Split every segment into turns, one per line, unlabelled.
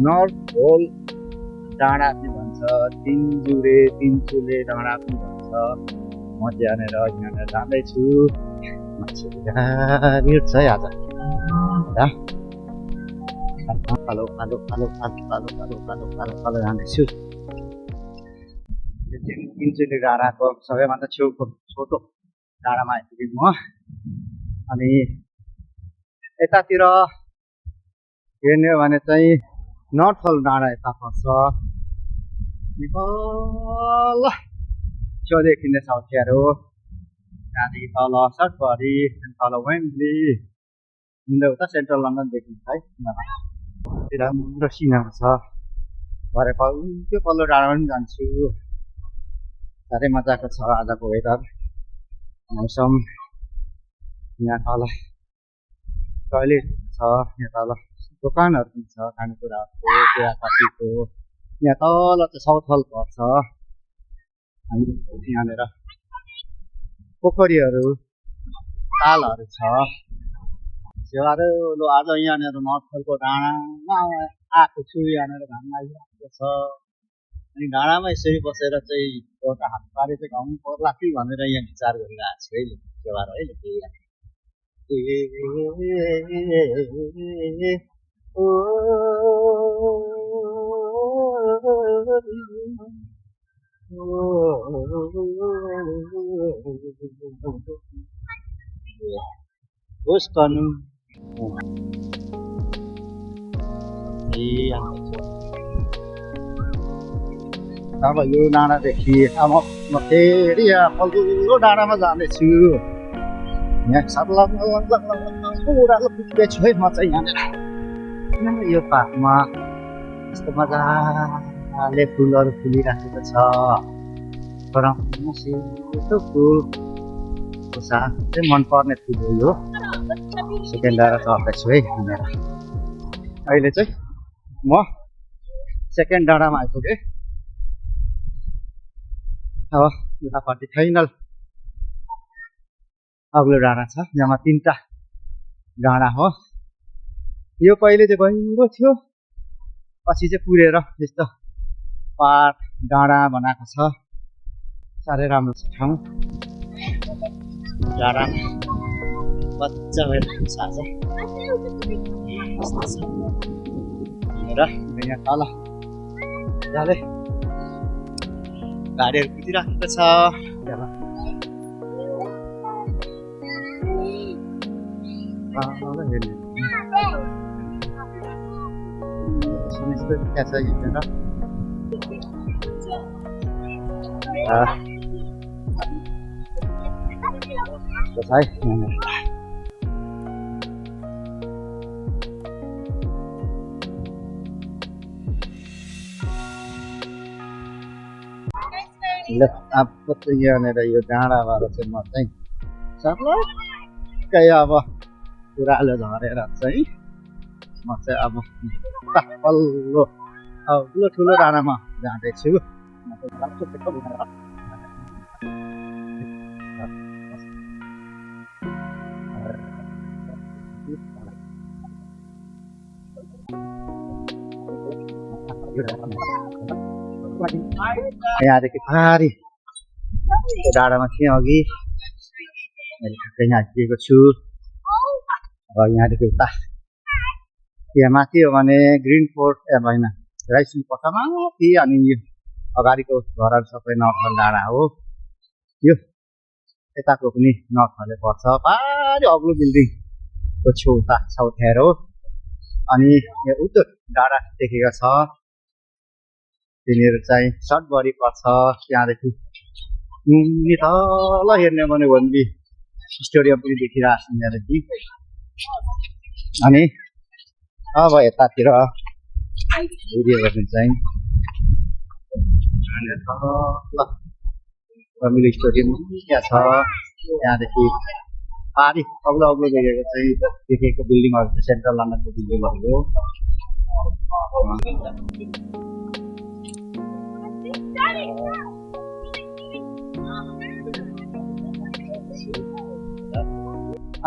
North पोल डाँडा पनि भन्छ, तिनचुले डाँडा पनि भन्छ। म त्यहाँनिर जाँदैछु। मान्छेहरू गाडी उठ्छ है आज। पालो जाँदैछु। तिनचुले डाँडाको सबैभन्दा छेउको छोटो डाँडामा आइपुगेँ म। अनि यतातिर हेर्ने हो भने चाहिँ नर्थ पोल डाँडा यता पर्छ। तल छेउदेखि नै साउथ्यारो, त्यहाँदेखि तल सटबरी, तल वेम्बली, उता सेन्ट्रल लन्डन देखिन्छ है। राम्रो सिनेमा छ। भरे त्यो पल्लो डाँडामा पनि जान्छु। साह्रै मजाको छ आजको वेदर, मौसम। यहाँ तल टोयलेट छ, यहाँ तल दोकानहरू पनि छ खानेकुराहरूको, चियापत्तीको। यहाँ तल चाहिँ साउथ हल पर्छ। अनि यहाँनिर पोखरीहरू, तालहरू छ। सेवारो लो आज यहाँनिर नर्थ पोलको डाँडामा आएको छु। यहाँनिर घाम लागिरहेको छ। अनि डाँडामा यसरी बसेर चाहिँ एउटा हात पारे चाहिँ घाम पर्ला कि भनेर यहाँ विचार गरिरहेको छु है। सेवारो है होस् कनु। अब यो डाँडादेखि अब म फेरि यहाँ पल्लो डाँडामा जाँदैछु। यहाँ ओह्रालो पुग्दैछु है म चाहिँ यहाँनिर। यो पार्कमा यस्तो मजाले फुलहरू फुलिराखेको छ। सेतो फुल साह्रै मनपर्ने फुल हो यो। सेकेन्ड डाँडा चढ्दैछु है यहाँनिर। अहिले चाहिँ म सेकेन्ड डाँडामा आइपुगेँ। अब उतापट्टि फाइनल अग्लो डाँडा छ। जम्मा 3टा डाँडा हो। यो पहिले चाहिँ गहिरो थियो, पछि चाहिँ पुरेर यस्तो पार्क डाँडा बनाएको छ। साह्रै राम्रो छ ठाउँ। डाँडा मजा भइरहेको छ आज। र यहाँ तल जाँदै गाडीहरू कुदिराखेको छ। त्यहाँ छ हेरेर ल अब चाहिँ यहाँनिर यो डाँडाबाट चाहिँ म चाहिँ सर्लक्कै अब पुरालो झरेर चाहिँ म चाहिँ अब पल्लो ठुलो डाँडामा जाँदैछु। यहाँदेखि पारी डाँडामा थिएँ अघि, मैले ठ्याक्कै यहाँ आइपुगेको छु। अब यहाँदेखि उता यहाँ माथि हो भने ग्रिन फोर्ट होइन राइसिङ पर्छ माथि। अनि यो अगाडिको घरहरू सबै नर्थ पोल डाँडा हो। यो यताको पनि नर्थ पोलै पर्छ। पारी अग्लो बिल्डिङको छेउता साउथ्यारो। अनि यो उत्तर डाँडा देखेको छ, तिनीहरू चाहिँ सटबरी पर्छ। त्यहाँदेखि तल हेर्ने भने वेम्बली स्टेडियम पनि देखिरहेको छ यहाँदेखि। अनि अब यतातिर भिडियो गर्नु चाहिँ वेम्बली स्टेडियम त्यहाँ छ। त्यहाँदेखि पारी अग्लो देखेको बिल्डिङहरू चाहिँ सेन्ट्रल लन्डनको बिल्डिङहरू हो।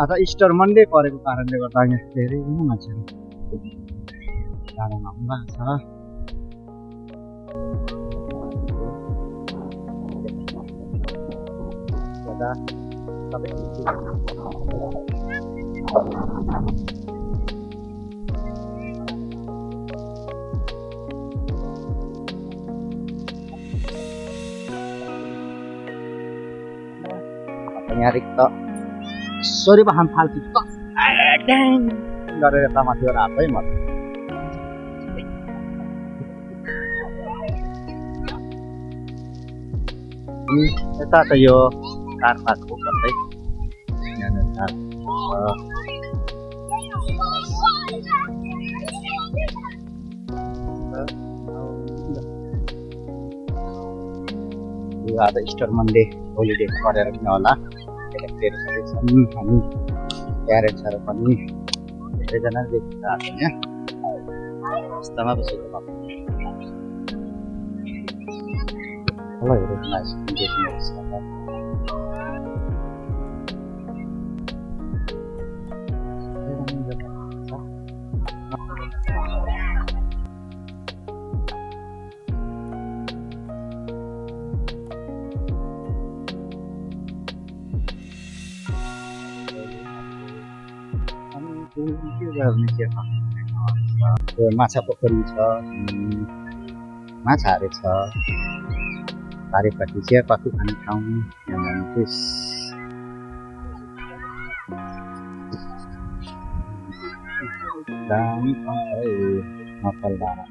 आज इस्टर मन्डे परेको कारणले गर्दा यहाँ धेरै मान्छेहरू डाँडामा हुँदा छ सबै यहाँदेखि त सोरी बहान फाल्छु त गरेर यता माथिबाट हातै म यता त यो काठपातको कतै आज इस्टर मन्डे होलिडे गरेर पनि होला हामी प्यारेन्ट्सहरू पनि धेरैजना देखिन्छ यहाँ अवस्थामा बसेको होला माछा पोखरी छ माछाहरू छ बारीपट्टि चियापत्ती खाने ठाउँ नथल डाँडा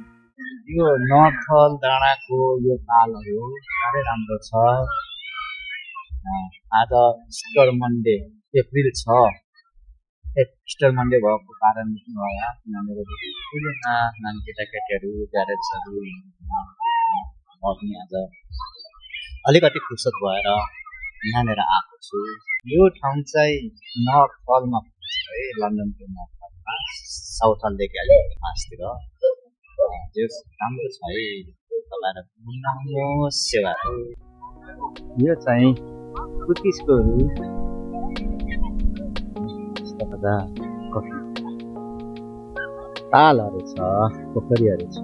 यो नथल डाँडाको यो तालहरू साह्रै राम्रो छ आज Easter Monday April 6 Easter Monday भएको कारणले पनि होला किनभने ठुलोमा नानी केटाकेटीहरू प्यारेन्ट्सहरू म पनि आज अलिकति फुर्सद भएर यहाँनिर आएको छु यो ठाउँ चाहिँ नर्थहलमा पर्छ है लन्डनको नर्थहलमा साउथहलदेखि अलिकति मासतिर राम्रो छ है तपाईँहरू सेवा यो चाहिँ कुकिजको तालहरू छ पोखरीहरू छ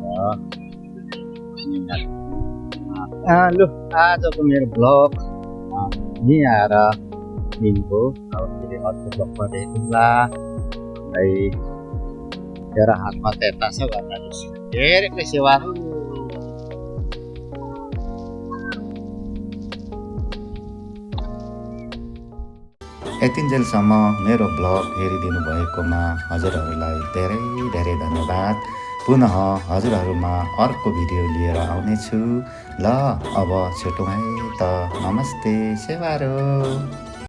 लु आजको मेरो ब्लग यहीँ आएर दिनको अब फेरि अर्को ब्लगमा भेटौँला है तेरो हातमा त यता छ भन्दा धेरै सेवाहरू
यतिन्जेलसम्म मेरो ब्लग हेरिदिनु भएकोमा हजुरहरूलाई धेरै धेरै धन्यवाद पुनः हजुरहरूमा अर्को भिडियो लिएर आउनेछु ल अब छुटौँ है त नमस्ते सेवारो।